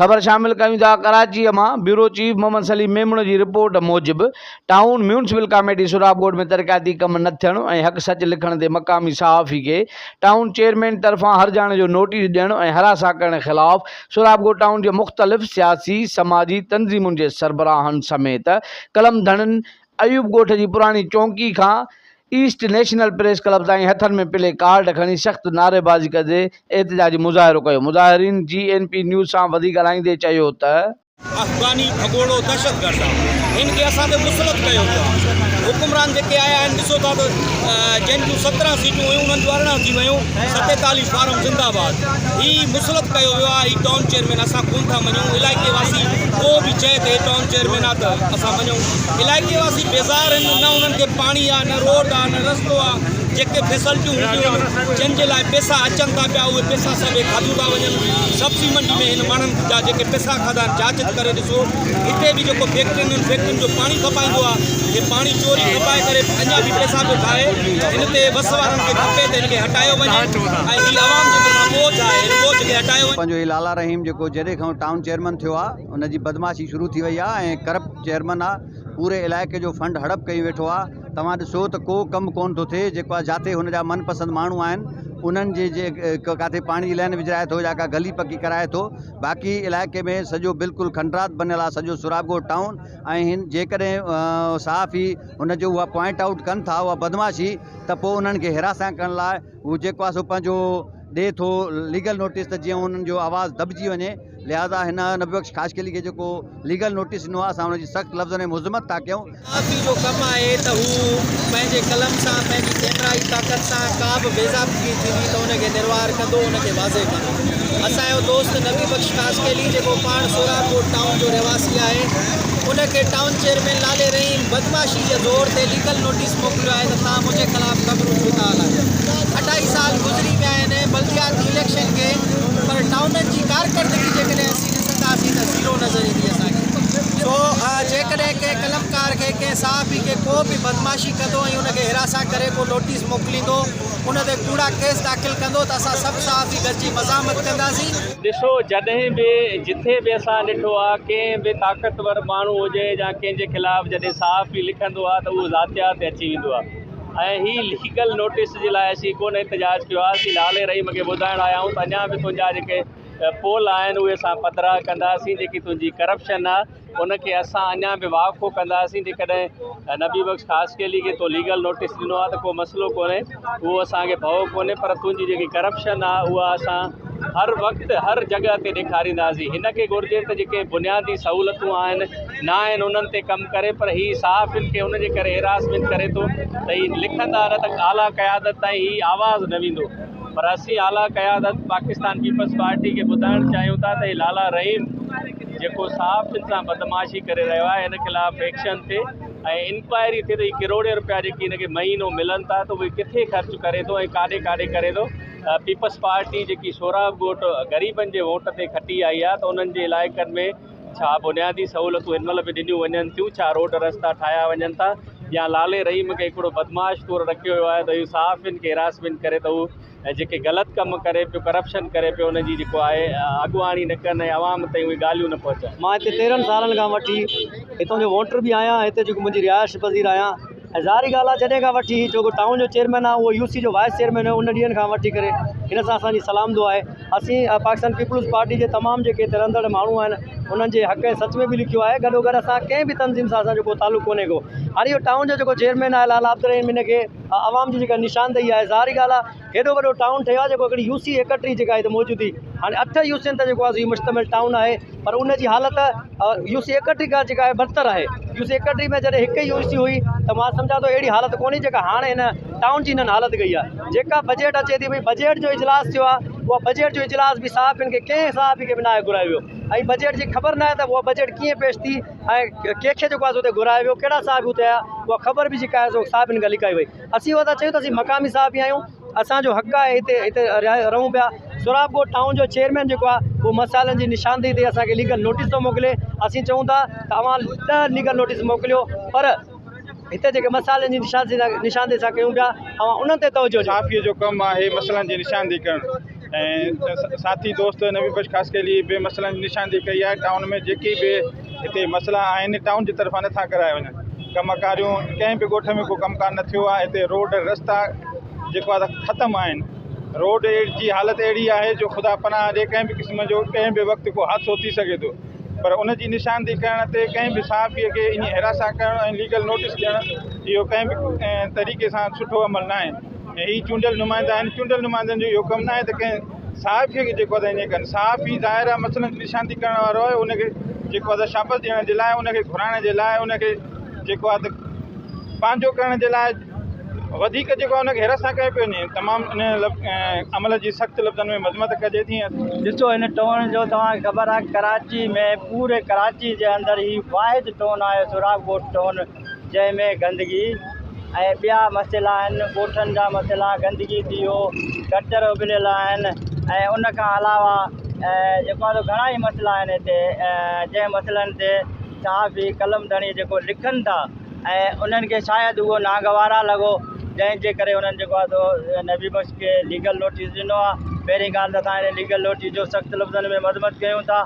خبر شامل ڪيون ٿا ڪراچيء مان بيورو چيف محمد سليم ميمڻ جي رپورٽ موجب ٽائون ميونسپل ڪاميٽي سهراب ڳوٺ ۾ ترقياتي ڪم نه ٿيڻ ۽ حق سچ لکڻ تي مقامي صحافي کي ٽائون چيئرمين طرفان هرجاڻي جو نوٽيس ڏيڻ ۽ هراسان ڪرڻ خلاف سهراب ڳوٺ ٽائون جي مختلف سياسي سماجي تنظيمن جي سربراهن سميت قلم ڌڻين ايوب ڳوٺ جي پراڻي چونڪي کان ايسٽ نيشنل پريس ڪلب تائين هٿن ۾ پلي ڪارڊ کڻي سخت نعريبازي ڪندي احتجاجي مظاهرو ڪيو. مظاهرين جي اين پي نيوز سان وڌيڪ ڳالهائيندي چيو ته. افغاني ڀڳوڙو دهشتگرد آ هن کي اسان تي مسلط ڪيو ويو آ حڪمران جيڪي آيا آهن ڏسو ٿا ته جن جون 17 سيٽون هيون انهن جون 18 ٿي ويون 47 فارم زنده باد هي مسلط ڪيو ويو آ هي ٽائون چيئرمين اسان ڪون ٿا مڃون علائقي واسي ڪو به چئي ته هي ٽائون چيئرمين آ ته اسان مڃون علائقي واسي بيزار آهن نه انهن کي پاڻي آ نه روڊ آ نه رستو آ جيڪي فيسلٽيون هونديون آهن جن جي لاء پيسا اچن ٿا پيا اهي پيسا سڀ هي کاڌيون ٿا وڃن سبزي منڊي ۾ هن ماڻهن جا جيڪي پيسا کاڌا آهن جاچ ڪري ڏسو هتي به جيڪو فيڪٽرين آهن فيڪٽرين جو پاڻي کپائيندو آ هي پاڻي چوري کپائي ڪري اڃا به پيسا پيو ٺاهي هن تي وس وارن کي کپي ته هن کي هٽايو وڃي ۽ هي عوام جي مٿان بوجهه آهي هن بوجهه کي هٽايو وڃي. پنهنجو هي لالا رحيم جيڪو جڏهن کان ٽائون چيئرمن ٿيو آ ان جي بدمعاشي شروع ٿي وئي آ ۽ ڪرپٽ چيئرمن آ پوري علائقي جو فنڊ هڙپ ڪئي ويٺو آ توهان ڏسو ته ڪو ڪم ڪون ٿو ٿئي جيڪو آ جاٿي هن جا من پسند ماڻهو آهن انهن جي جي ڪاٿي پاڻي جي لائن وجهرائي ٿو يا ڪا گلي پڪي ڪرائي ٿو باقي علائقي ۾ سڄو بلڪل کنڊرات بنيل آ سڄو سهراب ڳوٺ ٽائون ۽ هن جيڪڏهن صحافي هن جو اها پوائنٽ آئوٽ ڪن ٿا اها بدمعاشي ته پوء انهن کي هراسان ڪرڻ لاء هو جيڪو آ سو پنهنجو ڏي ٿو ليگل نوٽيس ته جيئن انهن جو آواز دٻجي وڃي لهٰذا هن نبي بخش خاصخيلي کي جيڪو ليگل نوٽيس ڏنو آهي اسان ان جي سخت لفظن ۾ مذمت ٿا ڪيون. صحافي جو ڪم آهي ته هو پنهنجي قلم سان پنهنجي ڪيمرائي طاقت سان ڪا به بيضابطگي ٿيندي ته ان کي نروار ڪندو ان کي واضح ڪندو. اسان جو دوست نبي بخش خاصخيلي جيڪو پاڻ سهراب ڳوٺ ٽائون جو رهواسي آهي ان کي ٽائون چيئرمين لالي رحيم بدمعاشي جي زور تي ليگل نوٽيس موڪليو آهي ته توهان منهنجي خلاف خبرون ڇو ٿا هلايو. اڍائي سال گذري ويا آهن بلدياتي اليڪشن کي پر ٽائونن جي ڪارڪردگي جيڪڏهن اسين ڏسنداسين ته زيرو نظر ايندي اسان کي سو جيڪڏهن ڪنهن قلمڪار کي ڪنهن صحافي کي ڪو به بدمعاشي ڪندو ۽ ان کي هراسان ڪري ڪو نوٽيس موڪليندو ان تي ڪوڙا ڪيس داخل ڪندو ته اسان سڀ صحافي گڏجي مزاحمت ڪنداسين. ڏسو جڏهن به جٿي به اسان ڏٺو آ ڪنهن به طاقتور ماڻهو هجي يا ڪنهن جي خلاف جڏهن صحافي لکندو آ ته اهو ذاتيات تي اچي ويندو آ ۽ هي ليگل نوٽيس جي لاء اسين ڪونه احتجاج ڪيو آ اسين لالي رحيم کي ٻڌائڻ آيا آهيون ته اڃا به تنهنجا جيڪي پول آهن اهي اسان پڌرا ڪنداسين جيڪي تنهنجي ڪرپشن آ ان کي اسان اڃا به واکو ڪنداسين جيڪڏهن نبي بخش خاصخيلي کي تو ليگل نوٽيس ڏنو آ ته ڪو مسئلو ڪونهي اهو اسان کي ڀؤ ڪونهي پر تنهنجي جيڪي ڪرپشن آ اها اسان هر وقت هر جڳهه تي ڏيکارينداسين هن کي گهرجي ته جيڪي بنيادي سهولتون آهن نه آهن انهن تي ڪم ڪري پر هي صحافين کي ان جي ڪري هراسمينٽ ڪري ٿو ته هي لکندا نه ته اعليٰ قيادت تائين هي آواز نه ويندو پر اسين اعليٰ قيادت پاڪستان پيپلز پارٽي کي ٻڌائڻ چاهيون ٿا ته هي لالا رحيم جيڪو صحافين سان بدمعاشي ڪري رهيو آهي ان خلاف ايڪشن ٿئي ۽ انڪوائري ٿئي ته هي ڪروڙين روپيا جيڪي هن کي مهينو ملن ٿا ته اهي ڪٿي خرچ ڪري ٿو ۽ ڪاڏي ڪاڏي ڪري ٿو پيپلز پارٽي جيڪي سهراب ڳوٺ غريبن جي ووٽ تي کٽي آئي آهي ته انهن جي علائقن ۾ ڇا بنيادي سهولتون هن مهل به ڏنيون وڃن ٿيون؟ ڇا روڊ رستا ٺاهيا وڃن ٿا يا لالي رحيم کي هڪڙو بدمعاش طور رکيو ويو آهي ته اهو صحافين کي هراسمينٽ ڪري ته هو جيڪي غلط ڪم ڪري پيو ڪرپشن ڪري پيو ان جي جيڪو آهي اڳواڻي نه ڪن ۽ عوام تائين اهي ڳالهيون نه پهچن. مان هتي 13 سالن کان وٺي هتان جو ووٽر به آهيان هتي جيڪو منهنجي رهائش پذير آهيان ۽ ظاهري ڳالهه آهي جڏهن کان وٺي هي جيڪو ٽائون جو چيئرمين آهي اهو يو سي جو وائيس چيئرمين هيو ان ڏينهن کان وٺي ڪري هن سان اسان جي سلام دعا آهي اسين پاڪستان پيپلز پارٽي جي تمام جيڪي هتي رهندڙ ماڻهو آهن انهن جي حق ۽ سچ ۾ به لکيو آهي گڏو گڏ اسان ڪنهن به تنظيم سان اسان جو ڪو تعلق ڪونهي ڪو هاڻي اهو ٽائون جو جيڪو چيئرمين آهي لالا عبدالرحيم ان کي عوام جي جيڪا نشاندهي آهي ظاهري ڳالهه آهي هيڏو وڏو ٽائون ٺهيو آهي جيڪو هڪڙي يو سي 31 جيڪا هتي موجود هئي هاڻي اٺ يو سين تي جيڪو آهي سو مشتمل ٽائون آهي پر ان جي حالت يو سي 31 کان جيڪا آهي بدتر آهي يو سي 31 ۾ جڏهن هڪ ئي يو سي هئي ته مان سمجهان ٿو اهڙي حالت ڪونهي جيڪا هاڻي هن ٽائون جي هنن حالت ڪئي آهي جيڪا بجيٽ اچي ٿي ڀئي بجيٽ جو اجلاس ٿيو آهي اها بجيٽ جو اجلاس به صحافين کي ڪنهن صحافي کي به ناهي گهرايو ويو ۽ بجيٽ جي خبر ناهي ته اها بجيٽ ڪيئن پيش ٿي ۽ ڪنهن کي جيڪو آهي اتي گهرايو ويو ڪهڙا صحافي اتي آيا اها خبر به جيڪا آهي سو صحافين کان لڪائي وئي اسين اهو ٿا چئون ته اسين مقامي صحافي آهيون اسان جو حق آهي هتي هتي رهون پيا سهراب ڳوٺ ٽائون جو چيئرمين جيڪو آهي اهو مسئلن جي نشاندهي تي اسان کي ليگل نوٽيس ٿو موڪلي اسين چئون ٿا ته اوهان 10 ليگل نوٽيس موڪليو پر هتي جيڪي مسئلن جي نشاندهي اسان ڪيون پيا اوهان انهن تي توجهه ڏيو. صحافي جو ڪم آهي مسئلن جي نشاندهي ڪرڻ. ۽ ساٿي دوست نبي بخش خاصخيلي به مسئلن جي نشاندهي ڪئي آهي ٽائون ۾ جيڪي به هتي مسئلا آهن ٽائون جي طرفان نٿا ڪرايا وڃن ڪم ڪاريون ڪنهن به ڳوٺ ۾ ڪو ڪم ڪار نه ٿيو آهي هتي روڊ رستا جيڪو آهي ته ختم آهن روڊ جي حالت اهڙي آهي جو خدا پناهه ڏي ڪنهن به قسم جو ڪنهن به وقت ڪو حادثو ٿي سگهي ٿو پر ان جي نشاندهي ڪرڻ تي ڪنهن به صحافي کي ائين هراسان ڪرڻ ۽ ليگل نوٽيس ڏيڻ اهو ڪنهن به طريقي سان سٺو عمل نه آهي ۽ هي چونڊيل نمائندا آهن چونڊيل نمائندن جو اهو ڪم نه آهي ته ڪنهن صحافي کي جيڪو آهي ائين ڪن صحافي ظاهر آهي مسئلن جي نشاندهي ڪرڻ وارو آهي ان کي جيڪو آهي شابس ڏيڻ جي لاء ان کي گهرائڻ جي لاء ان کي جيڪو آهي ته پنهنجو ڪرڻ جي لاء وڌيڪ جيڪو آهي ان کي هراسان ڪيو پيو وڃي تمام ان عمل جي سخت لفظن ۾ مذمت ڪجي ٿي. ڏسو هن ٽون جو توهان کي خبر آهي ڪراچي ۾ پوري ڪراچي جي اندر هي واحد ٽون آهي سهراب ڳوٺ ٽون جنهن ۾ گندگي ۽ ٻيا مسئلا آهن ڳوٺن جا مسئلا گندگي ٿي ويو گٽر اٻريل آهن ۽ ان کان علاوه جيڪو آهي سو گهڻا ئي مسئلا آهن هتي جنهن مسئلن تي صحافي قلم ڌڻي جيڪو لکن ٿا ۽ انهن کي شايد اهو ناگوارا لڳو جنهن جي ڪري انهن جيڪو آهي سو نبي بخش کي ليگل نوٽيس ڏنو آهي پهرين ڳالهه ته اسان هن ليگل نوٽيس جو سخت لفظن ۾ مذمت ڪيون ٿا.